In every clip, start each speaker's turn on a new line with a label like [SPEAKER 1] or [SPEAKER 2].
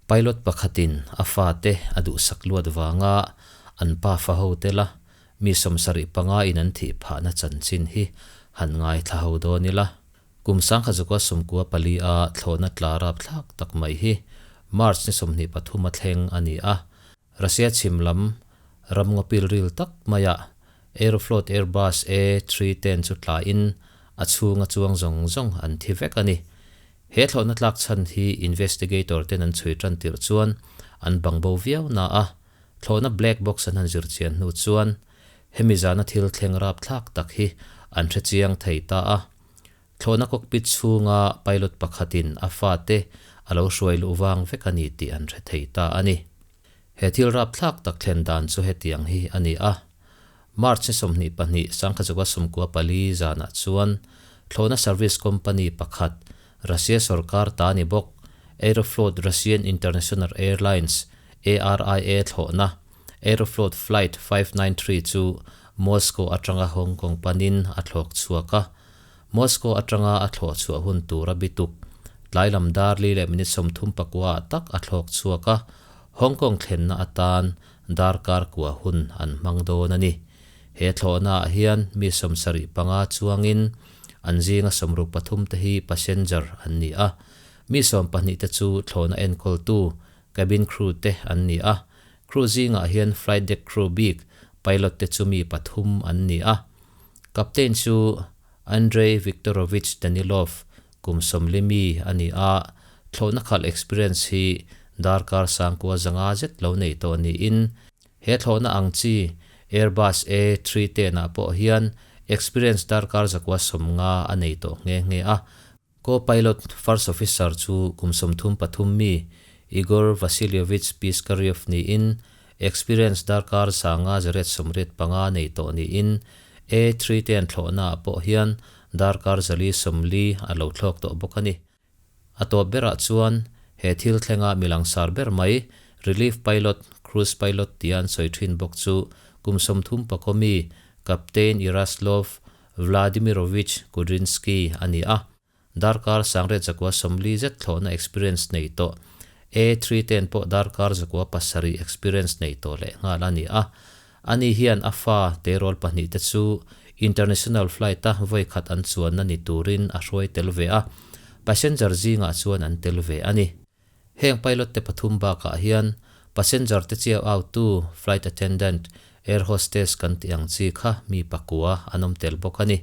[SPEAKER 1] Pilot pakhatin a fate a duhsak luat vanga an pafa ho tela mi 75 in an thih phahna chanchin hi han ngaithla ho dawn ila. Kum 1994 a thlawhna tla rapthlak tak mai hi March ni 23 a thleng a ni a. Russia chhim lam ram ngawpil ril tak maiah Aeroflot Airbus A 310 chu tlain a chhunga chuang zawng zawng an thi vek a ni. He thlawhna tlak chhan hi investigator ten an chhui tan tirh chuan an bang bo viau na a, thlawhna black box an han zir chian hnu chuan hemi zana thil thleng rapthlak tak hi an hre chiang thei ta a. Thlawhna cockpit chhunga pilot pakhatin a fate a lo hruai luh vang vek a ni tih an hre thei ta a ni. He thil rapthlak tak thlen dan chu hetiang hi a ni a. March ni 22, 1994 zanah chuan thlawhna service company pakhat, Russia sorkar ta ni bawk, Aeroflot Russian International Airlines, ARIA, thlawhna, Aeroflot Flight 593 chu Moscow atanga Hong Kong panin a thlawk chhuak a. Moscow atanga a thlawh chhuah hun tura bituk, tlai lam dar li leh minute 39 ah tak a thlawk chhuak a, Hong Kong thlenna atan darkar kua hun an hmang dawn a ni. He thlawhna ah hian mi 75 chuangin an zinga 63 te hi passenger an ni a. Mi 12 te chu thlawhna enkawltu, cabin crew te an ni a. Crew zingah hian flight deck crew bik, pilot te chu mi pathum an ni a. Captain chu Andrei Viktorovich Danilov, kum 40 mi a ni a. Thlawhna khalh experience hi darkar 9500 zet lo nei tawh niin he thlawhna ang chi Airbus A310 ah pawh hian experience darkar 190 a nei tawh nghe nghe a. Co-pilot first officer chu kum 33 mi Igor Vasilyevich Piskaryov niin experience darkar 585 nei tawh niin A310 thlawhna ah pawh hian darkar 440 a lo thlawk tawh bawk a ni. A tawp berah chuan he thil thlenga milang sar ber mai relief pilot, cruise pilot tia an sawi thin bawk chu kum 34 mi Captain Yaroslav Vladimirovich Kudrinsky a ni a. Darkar 940 zet thlawhna experience nei tawh A310 pawh darkar 700 experience nei tawh leh nghal a ni a. Ani hian a fa terrawl pahnih te chu international flight a voi khat an chuanna ni turin a hruai tel ve a. Passenger zingah chuan an tel ve a ni. Heng pilot te pathum bakah hian passenger te chiao out tu flight attendant, air hostess kan ti ang chi kha mi pakua an awm tel bawk a ni.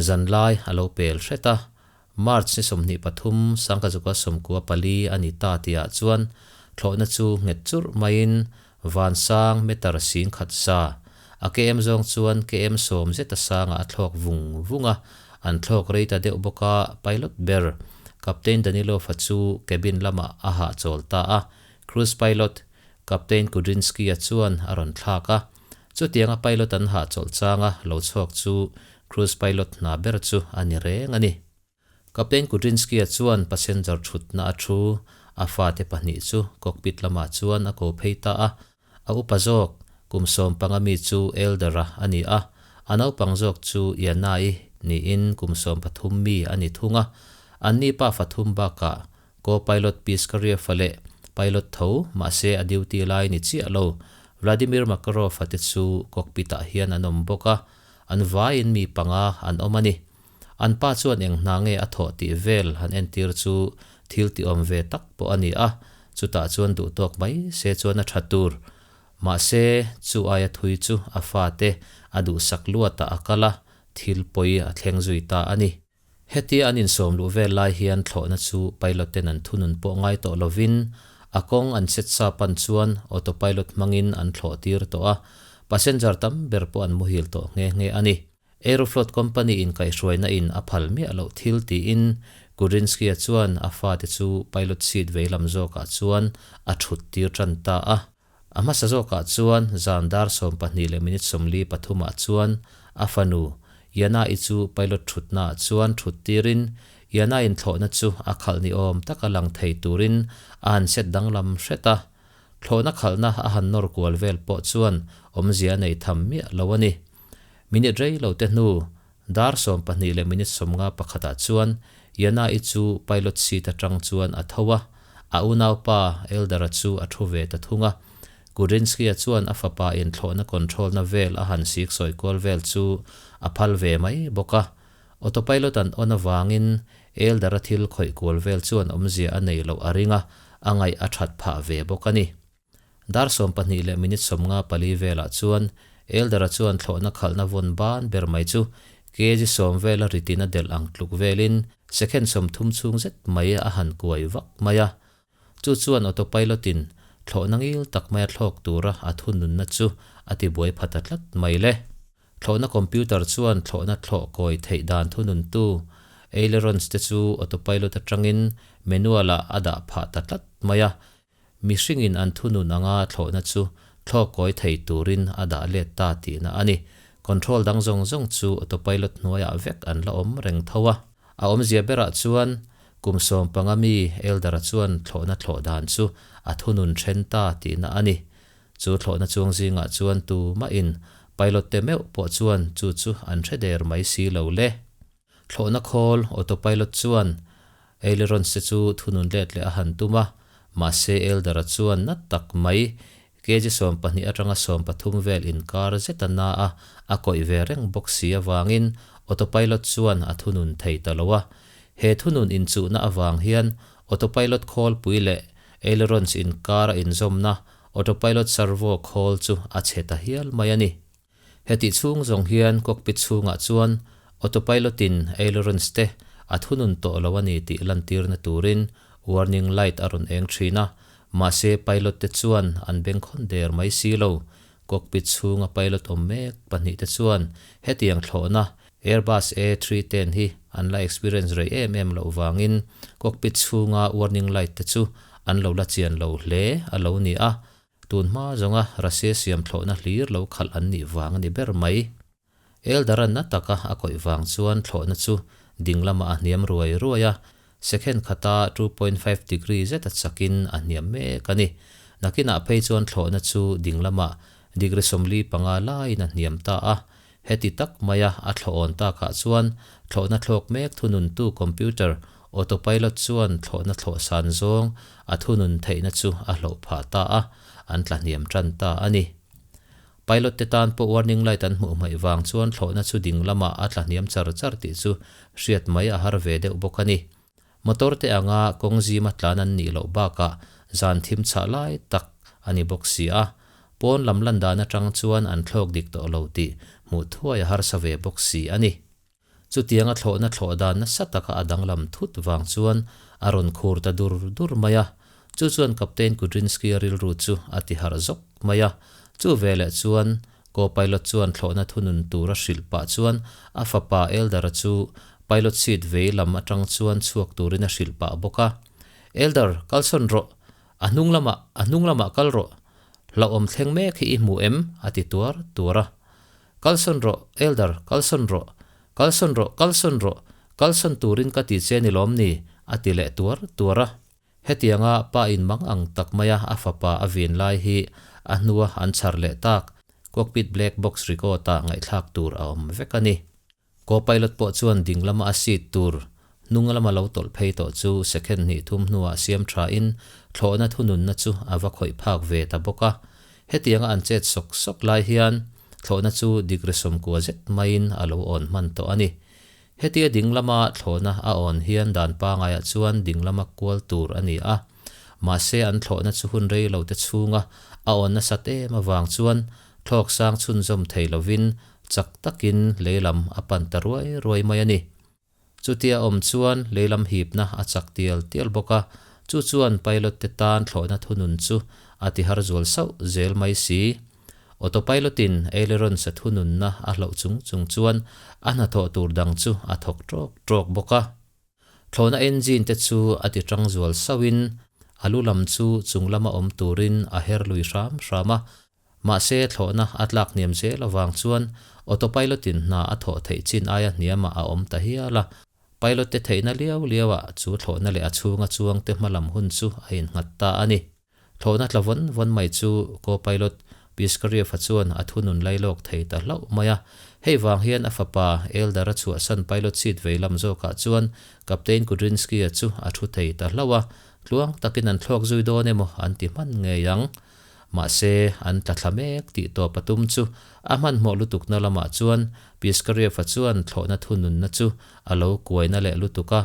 [SPEAKER 1] Zanlai a lo pel hret a, March ni 23, 1994 a ni ta tihah chuan thlawhna chu nghet churh maiin vansang meter 10,000 sa. A km zawng chuan km 10 zeta sangah a thlawk vung vung a, an thlawk rei ta deuh bawk a, pilot ber Captain Danilov a chu cabin lamah a hahchawl ta a, cruise pilot Captain Kudrinsky a chuan a rawn thlak a. Chutianga pilot an hahchawlh changa lo chhuak chu cruise pilot hna ber chu a ni reng a ni. Captain Kudrinsky a chuan passenger thutna a thu, a fate pahnih chu cockpit lamah chuan a ko phei ta a. A upa zawk, kum 15 mi chu Eldera a ni a, a naupang zawk chu Yanai niin kum 13 mi a ni thung a. An ni pa fathum bakah co-pilot Piskaryev a leh pilot tho, mahse a duty lai ni chiah lo, Vladimir Makarov a te chu cockpit ah hian an awm bawk a, an vaiin mi panga an awm a ni. An pa chuan eng hna nge a thawh tih vel han entir chu thil ti awm ve tak pawh a ni a, chutah chuan duh tawk mai se chuan a tha tur. Mahse chu aia thui chu a fate a duhsak luatah a kal a, thil pawi a thleng zui ta a ni. Heti an insawm luh vel lai hian thlawhna chu pilot ten an thunun pawh ngai tawh lovin a kawng an set sa pan chuan autopilot hmangin an thlawh tir tawh a, passenger tam ber pawh an muhil tawh nghe nghe a ni. Aeroflot company in kaihhruaina in a phal miah loh thil tiin Kudrinsky a chuan a fate chu pilot seat veilam zawkah chuan a thut tir tan ta a. A hmasa zawkah chuan zan dar 12 leh minute 43 ah chuan a fanu Yana i chu pilot thutna ah chuan thut tirin Yana in thlawhna chu a khalh ni awm taka lang thei turin a han set danglam hret a. Thlawhna khalhna a han nawr kual vel pawh chuan awmzia a nei tham miah lo a ni. Minute rei lo te hnu dar 12 leh minute 51 ah chuan Yana i chu pilot seat atang chuan a tho a. A unaupa Eldar-a chu a thu ve ta thung a. Kudrinski-a chuan a fapa in thlawhna control-na vel a han siksawi kual vel chu a phal ve mai bawk a. Autopilot an on avangin Eldar-a thil khawih kual vel chuan awmzia a nei loh a ring a, a ngaih a that phah ve bawk a ni. Dar 12 leh minute 54 velah chuan Eldar-a chuan thlawhna khalhna vawn ban ber mai chu kg 10 vela ritin a delh ang tluk velin second 30 chhung zet mai a han kuai vak mai a. Chu chuan autopilot-in thlawhna ngil tak maia thlawk tura a thununna chu a tibuai pha ta tlat mai le. Thlawhna computer chuan thlawhna thlawh kawi theih dan thununtu ailerons te chu autopilot atangin manual-ah a dah phah ta tlat mai a. Mihringin an thunun anga thlawhna chu thlawk kawi thei turin a dah let ta tihna a ni. Control dang zawng zawng chu autopilot hnuaiah vek an la awm reng tho a. A awmzia berah chuan kum 15 mi Eldar-a chuan thlawhna thlawh dan chu a thunun then ta tihna a ni. Chu thlawhna chuang zingah chuan tumahin pilot te meuh pawh chuan chu chu an hre der mai si lo le. Thlawhna khawl autopilot chuan ailerons te chu thunun let leh a han tum a, mahse Eldar-a chuan na tak mai kg 12 atanga 13 vel inkar zet a na a, a kawih ve reng bawk si avangin autopilot chuan a thunun thei ta lo a. He thunun inchuhna avang hian autopilot khawl pui leh ailerons inkar a inzawmna autopilot servo khawl chu a chhe ta hial mai a ni. Heti chhung zawng hian cockpit chhungah chuan autopilot-in ailerons te a thunun tawh lo a ni tih lantirna turin warning light a rawn eng thin a, mahse pilot te chuan an bengkhawn der mai si lo. Cockpit chhunga pilot awm mek pahnih te chuan hetiang thlawhna Airbus A310 hi an la experience rei em em loh vangin cockpit chhunga warning light te chu an lo la chian lo hle a lo ni a. Tun hma zawnga Russia siam thlawhna hlir lo khalh an nih vang a ni ber mai. Eldar-a na taka a kawih vang chuan thlawhna chu ding lamah a hniam ruai ruai a, second khata 2.5 degree zet a chakin a hniam mek a ni. Nakinah phei chuan thlawhna chu ding lamah degree 45 laiin a hniam ta a. Heti tak maia a thlawh awn takah chuan thlawhna thlawk mek thununtu computer autopilot chuan thlawhna thlawh san zawng a thunun theihna chu a hloh phah ta a, an tla hniam tan ta a ni. Pilot te tan pawh warning light an hmuh hmaih vang chuan thlawhna chu ding lamah a tla hniam char char tih chu hriat mai a har ve deuh bawk a ni. Motor te anga kawng zima tlan an nih loh bakah zan thim chhah lai tak a ni bawk si a. Pawn lam lan dan atang chuan an thlawk dik tawh lo tih hmuh thuai a harsa ve bawk si a ni. Chutianga thlawhna thlawh dan nasa taka a danglam thut vang chuan a rawn khur ta dur dur mai a. Chu chuan Captain Kudrinsky-a rilru chu a ti harh zawk mai a. Chu veleh chuan co-pilot chuan thlawhna thunun tura hrilh pah chuan a fapa Eldar-a chu pilot seat vei lam atang chuan chhuak turin a hrilh pah bawk a. Eldar, kalsawn rawh! A hnung lamah, a hnung lamah kal rawh! Hlauhawm thleng mek hi i hmu em? a ti tuar tuar a. Kalsawn rawh, Eldar, kalsawn rawh! Kalsawn rawh, kalsawn rawh! Kalsawn turin ka ti che ni lawm ni? a ti leh tuar tuar a. Hetianga pa in mang ang tak maia a fapa a vin lai hi a hnua an chhar leh tak cockpit black box record-ah ngaihthlak tur a awm vek a ni. Co-pilot pawh chuan ding lama a seat tur hnung lama lo tawlh phei tawh chu second hnih thum hnuah siam thain thlawhna thununna chu a va khawih phak ve ta bawk a. Hetianga an chet sawk sawk lai hian thlawhna chu degree 90 zet maiin a lo awn hman tawh a ni. Hetia ding lama thlawhna a awn hian dan pangaiah chuan ding lama kual tur a ni a. Mahse an thlawhna chu hun rei lo te chhunga a awn nasat em avang chuan thlawk sang chhunzawm thei lovin chak takin leilam a pan ta ruai ruai mai a ni. Chutia awm chuan leilam hipna a chak tial tial bawk a, chu chuan pilot te tan thlawhna thunun chu a ti har zual sauh zel mai si. Autopilot-in aileron sa thununna a hloh chung chung chuan a hnathawh tur dang chu a thawk tawk tawk bawk a. Thlawhna engine te chu a ti tang zual sauhin a lu lam chu chung lama awm turin a her lui hram hram a. Mahse thlawhna a tlak hniam zel avang chuan autopilot-in hna a thawh theih chin aia hniamah a awm ta hial a. Pilot te theihna liau liauah chu thlawhna leh a chhunga chuang te hmalam hun chu a innghat ta a ni. Thlawhna tla vawn vawn mai chu co-pilot Piskarev-a chuan a thunun lailawk thei ta hlauh mai a. Hei vang hian a fapa Eldar-a chhuahsan pilot seat vei lam zawkah chuan Captain Kudrinsky-a chu a thu thei ta hlauh a. Tluang takin an thlawk zui dawn emaw an ti hman ngei ang. Mahse, an tla thla mek tih tawp a tum chu a hmanhmawh lutukna lamah chuan Piskarev-a chuan thlawhna thununna chu a lo kuaina leh lutuk a.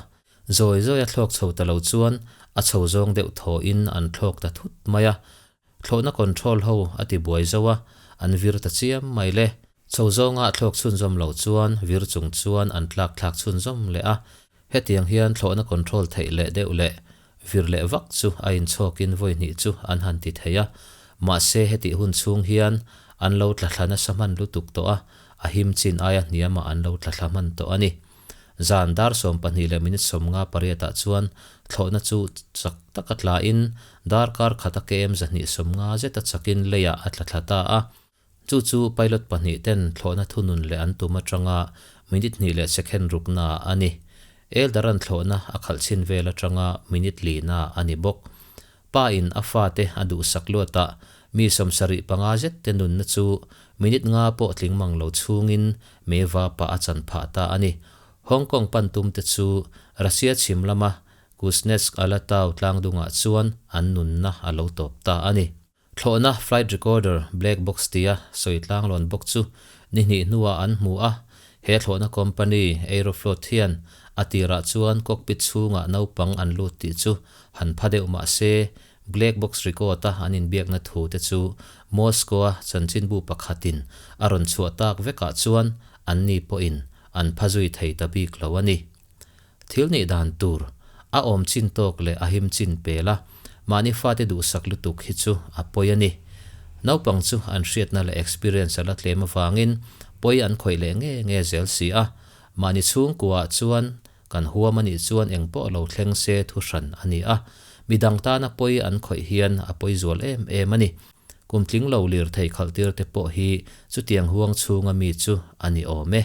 [SPEAKER 1] Zawi zawi a thlawk chho ta lo chuan a chho zawng deuh thawhin an thlawk ta thut mai a. Thlawhna control ho a ti buai zo a, an vir ta chiam mai le. Chho zawnga thlawk chhunzawm lo chuan vir chung chuan an tlak thlak chhunzawm leh a. Hetiang hian thlawhna control theih leh deuh leh vir leh vak chu a inchhawkin vawi hnih chu an han ti thei a. Mahse hetih hun chhung hian an lo tla thla nasa hman lutuk tawh a, a him chin aia hniamah an lo tla thla hman tawh a ni. Zan dar 12 leh minute 50 pariatah chuan thlawhna chu chak taka tlain darkar khata KM 250 zeta chakin leiah a tla thla ta a. Chu chu pilot pahnih ten thlawhna thunun leh an tum atanga minute hnih leh second rukna a ni. Eldaran thlawhna a khalh chhin vel atanga minute lina a ni bawk. Pa in a fate a duhsak luatah mi 75 zet te nunna chu minute nga pawh tling mang lo chhungin meva pah a chan phah ta a ni. Hong Kong pan tum te chu Russia chhim lama Kuznetsk Alatau tlangdungah chuan an nunna a lo tawp ta a ni. Thlawhna flight recorder black box tia sawi tlanglawn bawk chu ni hnih hnuah an hmu a, he thlawhna company Aeroflot hian a tirah chuan cockpit chhungah naupang an lut tih chu han pha deuh mah se black box record-a an inbiakna thu te chu Moscow-a chanchinbu pakhatin a rawn chhuah tak vekah chuan anni pawhin an pha zui thei ta bik lo a ni. Thil nih dan tur, a awm chin tawk leh a him chin pel a, mahni fate duhsak lutuk hi chu a pawi a ni. Naupang chu an hriatna leh experience a la tlem avangin pawi an khawih leh nge nge zel si a, mahni chhungkuaah chuan kan huam a nih chuan engpawh lo thleng se thu hran a ni a, midang tana pawi an khawih hian a pawi zual em em a ni. Kum tling lo lirthei khalh tir te pawh hi chutiang huang chhunga mi chu a ni awm e.